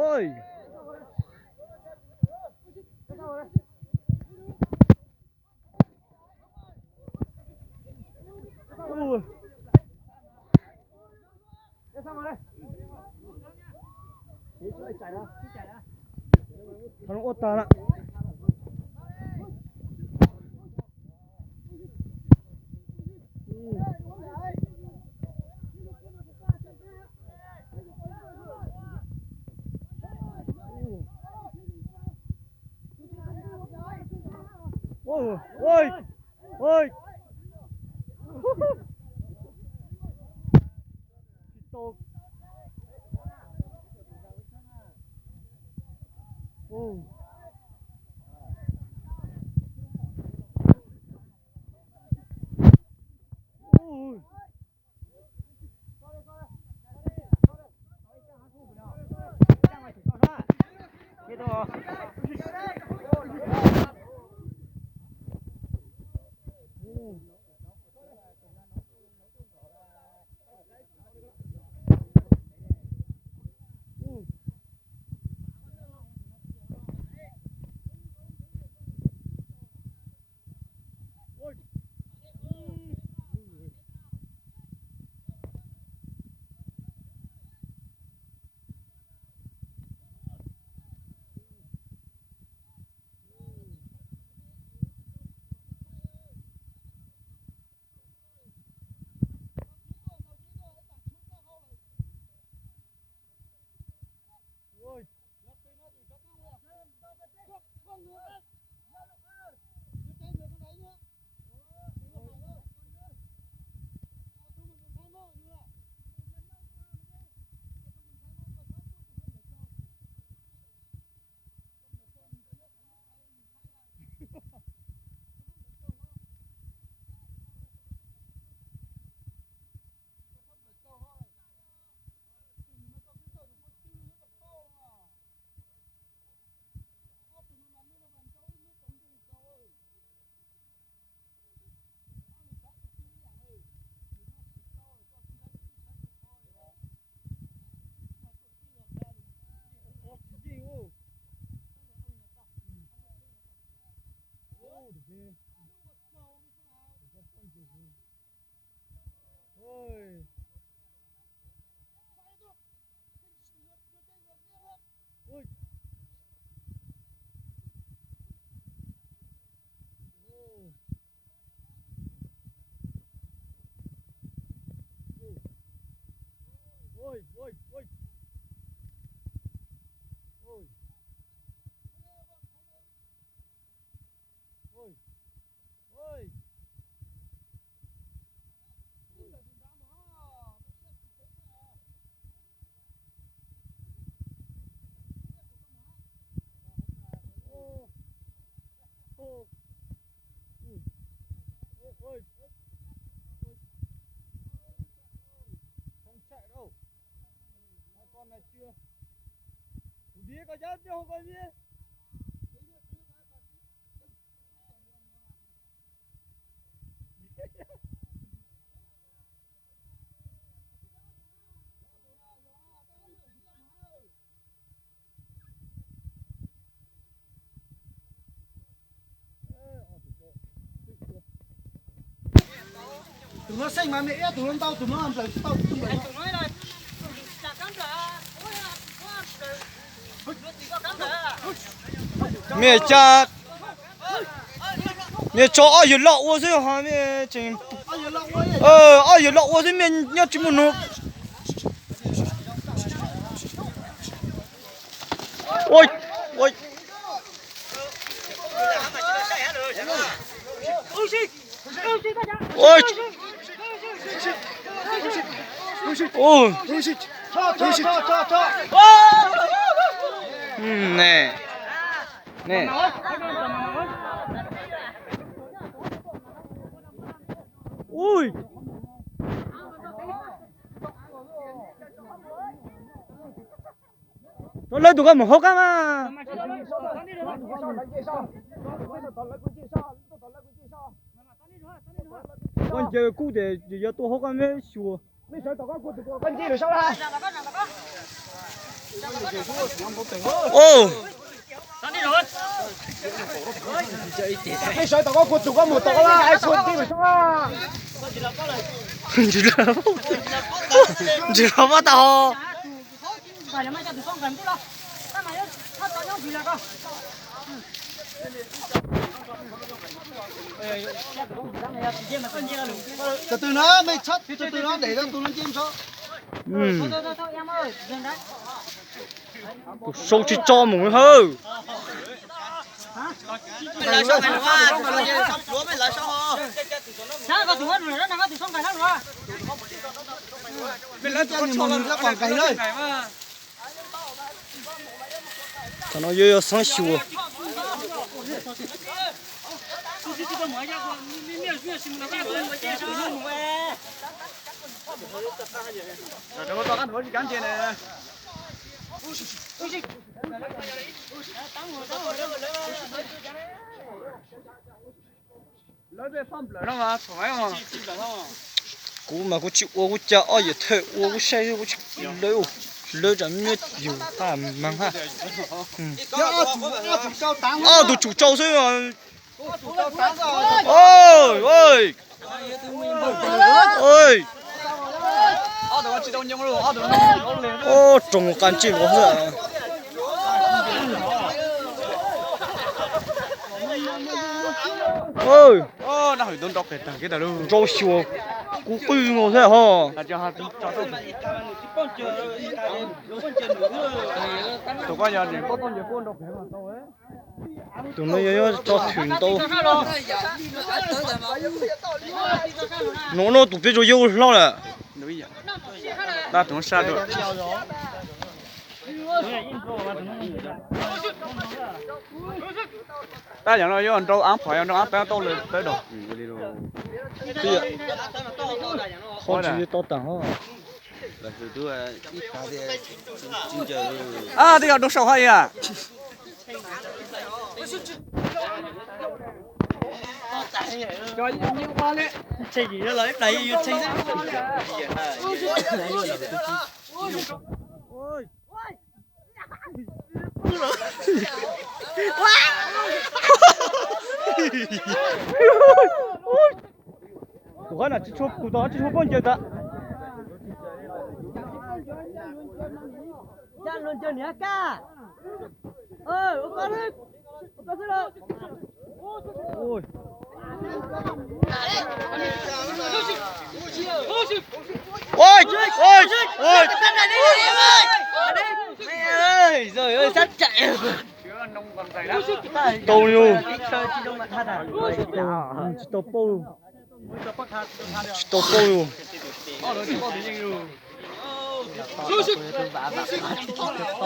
Oj. Ua tag lawm. Oj, oj, oj. Tsis tau. Oj. Oj. Không chạy đâu. Hai con này chưa. Tus điếc con dám chứ không con điếc. Tus no xeej mas me iab, tus no ntau, tus no nplawm tsis tau tus nplawm. Mej ca, mej tso ob yawg loj ua xwb ho mej tseem, ob yawg loj ua xwb mej nyob tsis muaj nug. Ua, ua. Ua. Ua. Ne, ne. Ui. Rov lawv tus koj mus hauv qab mas. Koj ncaws kub ces yog tuaj hauv qab meb xyuas. Nej sawv tom koj kuv tus kuv koj nce lawm sab laj. Ub. Nej sawv tom koj kuv tus koj mus tom koj laj kuv nce lawm sab laj. Ntsis los pob tau. Tus twg no, mej txhob tus twg no dev rau tus no nce tso. Tus sau tsis tso mus hawb. Thaum no yuav yog xeeb xyuas. Kuv mas kuv tsis ua kuv cas, ob yawm thawj ua kuv saib kuv tsis lawv, lawv tsam nyob yus haj mas haj. Ob tug tsum tsau xwb. Roos mus qas ntsej luag xwb. Nrau xyuas kub qwj nkaus thiab ho. Tus no yog tso thwm ntau. Nuav no tus peb rau yawg ua hlob lawm. Tab yog no yuav nrau ab phom, yog nrau ab tawb tau lawm tawb dog. Qhov tsis tau tas. Twb yog nrau saum hab ib. Tus qab na tsis tshua, tus tom tsis tshua paub ncaws tas. Tau li. Tsis tau paub. Tsis tau paub li.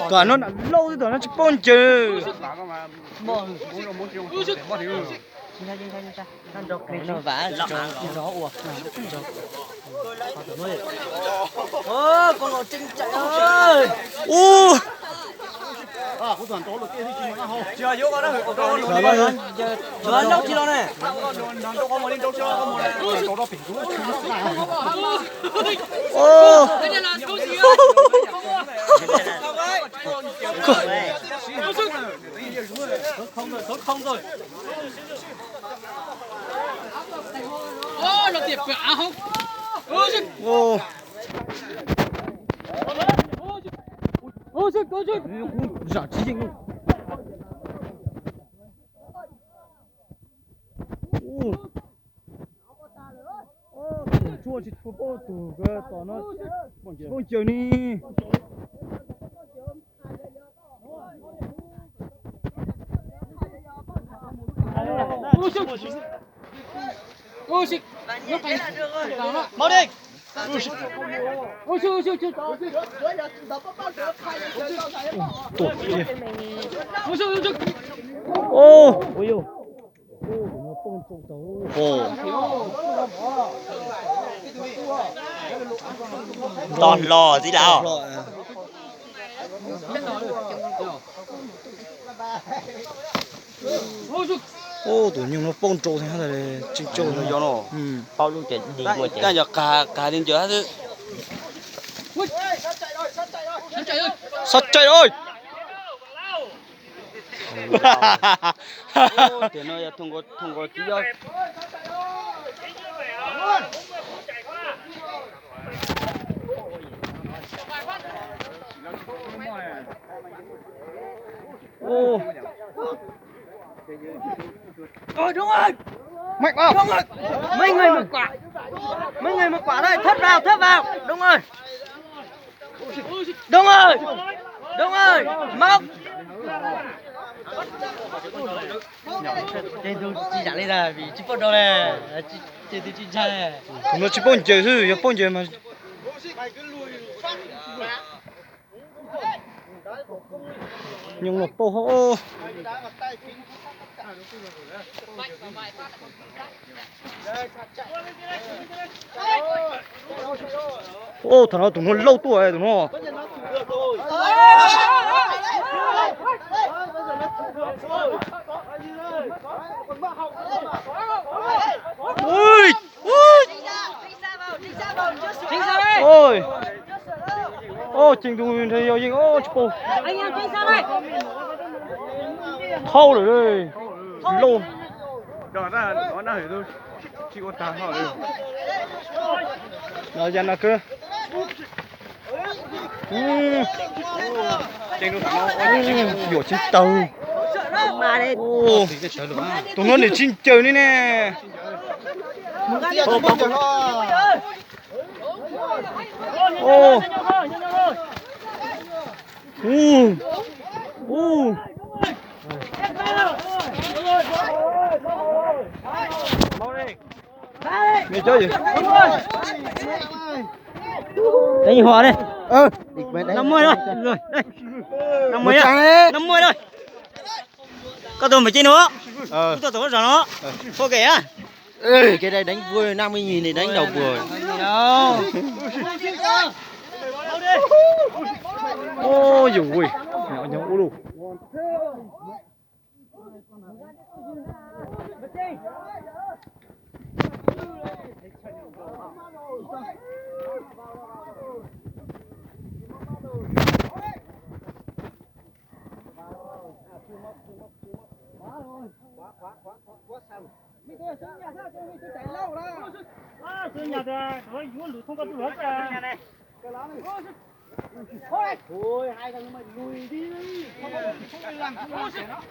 Tom no nam lauj, tom no tsis paub ncaws. Ub. Zam tsis yeej. Tus tshuaj tsis tshua paub tus tom no tsis paub ncaws ni. Tuaj kiag. Ub, ua yus. Nto hlo xwb las. Ub, tus nyuj no paub nrau thiab, tseem tsau no. Paub lub ces di ua ces. Yog qas li ncaws hab xwb. Sab caij oj. Tiam no yog thoo nkaus tib yog. Ôi, đúng rồi. Mấy người mà quả. Mấy người mà quả đây, thớt vào, thớt vào. Đúng rồi. Đúng rồi. Đúng rồi. Máu. Trên tôi chỉ trả lời là vì chữ phone đâu nè. Trên tôi chỉ trả lời. Tus no tsis paub ncaws xwb, yog paub ncaws mas. Nyob los paub hauj. Ub, thaum no tus no lauj tuaj tus no. Ui, ui. Ôi. Ô, chim tus nrog yog yeej, ô, tsis paub. Thauj lawm lauj. Los ya na kawg. Yuam tsis tau. Tus no niam tsis ncaws li ne. Đánh hòa đây. Năm mươi thôi. Năm mươi nhá. Năm mươi thôi. Koj tuaj npawg Cib no, koj tuaj tom lub zos no, phua kev na. Cái đây đánh vui năm mươi nghìn thì đánh đầu buổi. Ôi dồi ôi, nhỏ nhau ua lu. Xwb nyas tias yuav lus thoob koj tus hov tsa. Ui, hai thằng mày lùi đi. Không có, không có lăng, không có lăng.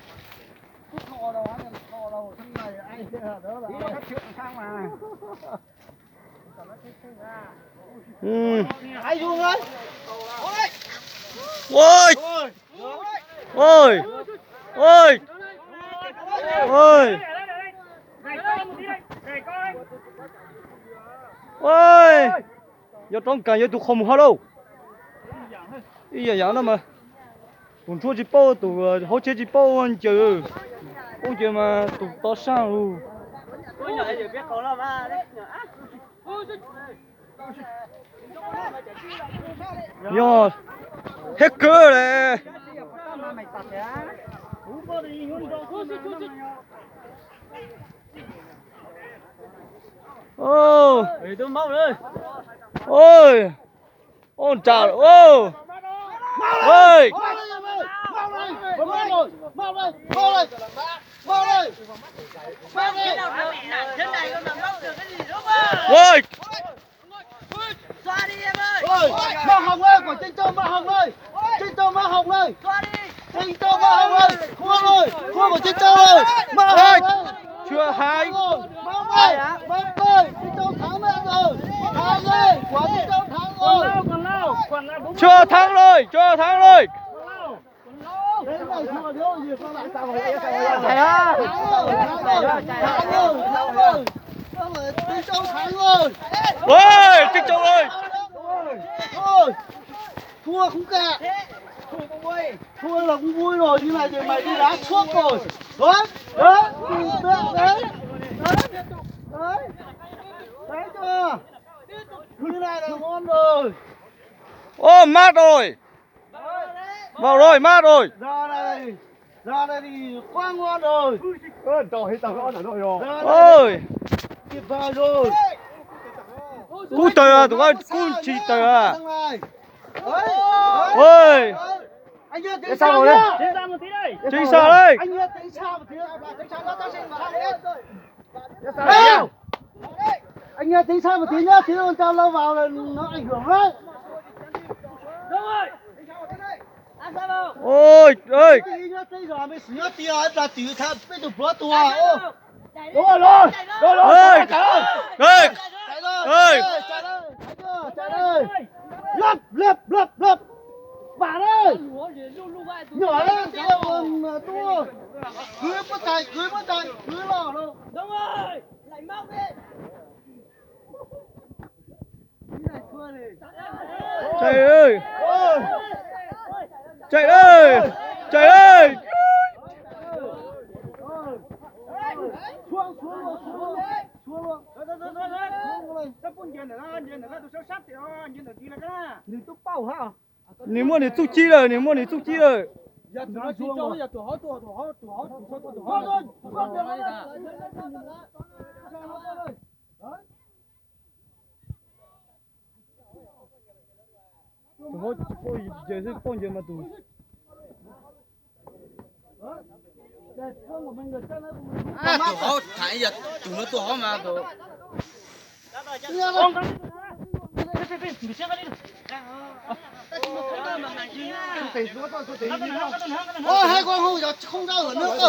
Cứ thò đầu, thò đầu, thằng này, ai, đó là ai. Nó phát hiện sang mà. Ui, ui, ui, ui, ui, yog rov kas yog tus qhov mus hauj lauj. Ib yam yam no mas tus nruab tsis paub, tus hauv tsheb tsis paub ncaws, paub ncaws mas tus tod sab lug. Yog thiab kawg le. Ôi, ôi, ôi, nra, ôi, ôi. Ôi, Mã Hồng ơi, của Trinh Châu Mã Hồng ơi. Trinh Châu Mã Hồng ơi. Trinh Châu Mã Hồng ơi. Thua rồi, thua của Trinh Châu rồi. Mã Hồng ơi. Chưa hài. Máu ơi, máu ơi, Trinh Châu thắng mẹ rồi. Thắng rồi, của Trinh Châu thắng rồi. Chưa thắng rồi, chưa thắng rồi. Ôi, Trinh Châu ơi. Ôi, thua không cả. Thua là cũng vui rồi, như này thì mày đi đá suốt rồi. Đấy, đấy, đấy, đấy, đấy. Đấy chưa? Như này là ngon rồi. Ô, mát rồi. Vào rồi, mát rồi. Giờ này, giờ này thì quá ngon rồi. Ôi, tuyệt vời rồi. Kub tawg, tus kub tsis tawg. Thằng này. Ê, tránh xa vào đây. Tránh xa đây. Anh nghe tránh xa một tí nhá, chứ không cho lâu vào là nó ảnh hưởng đấy. Ôi, ơi. Tí nhá, tí giờ mày xỉa tí, là tí tha, biết tụi bố tua. Đúng rồi, rồi. Rồi, rồi, Ê. Chạy đây. Ê. Chạy đây. Ê, chạy đây. Chạy đây. Lấp, lấp, lấp, lấp. Bạn ơi. Nhỏ lên tí mà tua. Cứ bất tài, cứ bất tài, cứ lo đâu. Chạy ơi. Chạy ơi. Chạy ơi. Nws muaj nws txuj ci lawm, nws muaj nws txuj ci lawm. Tus hauv tsis paub ncaws xwb, paub ncaws mas tus. Tus hauv tham ib yam, tus no tus hauv mas tus. Ơ, hai con hung giờ không ra ở nữa cơ.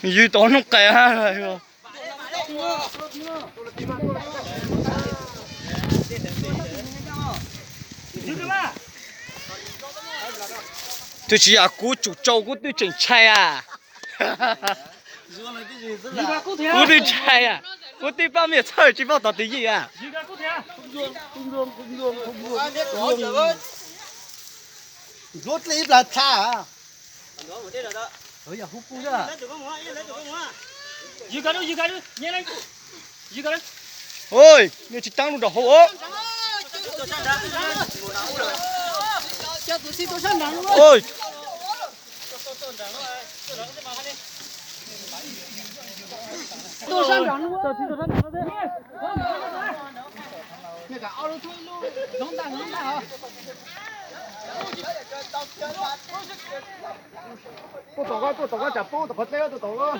Ywg tau noj qes. Twb tsis yam kuv tsum tsau kuv twb tseem ntshai a. Kuv twb ntshai a. Kuv twb pab miam txhawj tsis paub tod twg yij a. Ntxuav dlej ib plag txha. Oj, nej tsis taab lug nram hauv os. Tuaj tom koj, tuaj tom koj, tsam poob tom qhov dleb tuaj tom koj.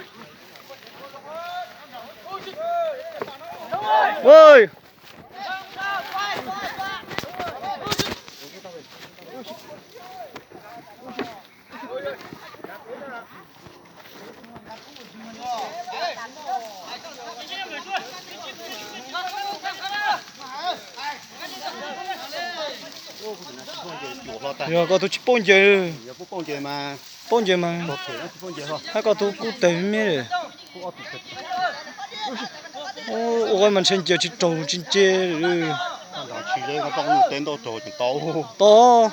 Yog koj tus tsis paub ncaws, paub ncaws mas, hab koj tus kub tawg me. Ua mas ntshe ncaws tsis raug tsis nce. Tod.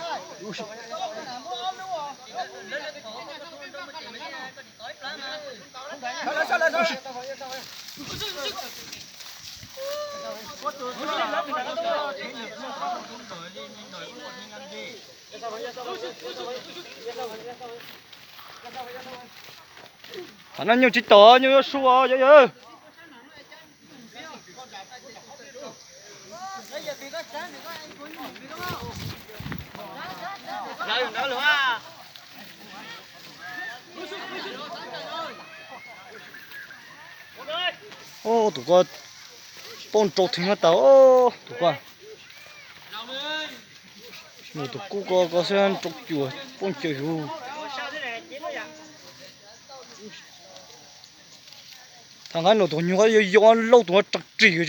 Tam no nyuj tsis tom, nyuj yuav su os yawg. Tus ko poob rau theem no tas, tus ko. Nws tus kub ko ko xwb rau cuag poob ncaws yus. Thaum nqaij nws tus nyuag yuav yuav lauj tus no tseem rig tsi.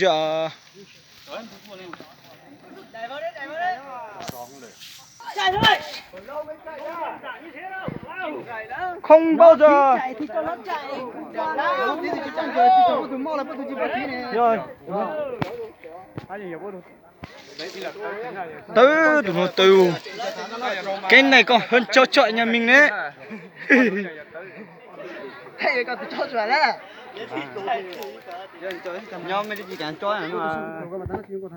Không bao giờ. Tawb tus no tawb. Cái này còn hơn châu chọi nhà mình đấy. Nyob mej twb tsis kam tso no.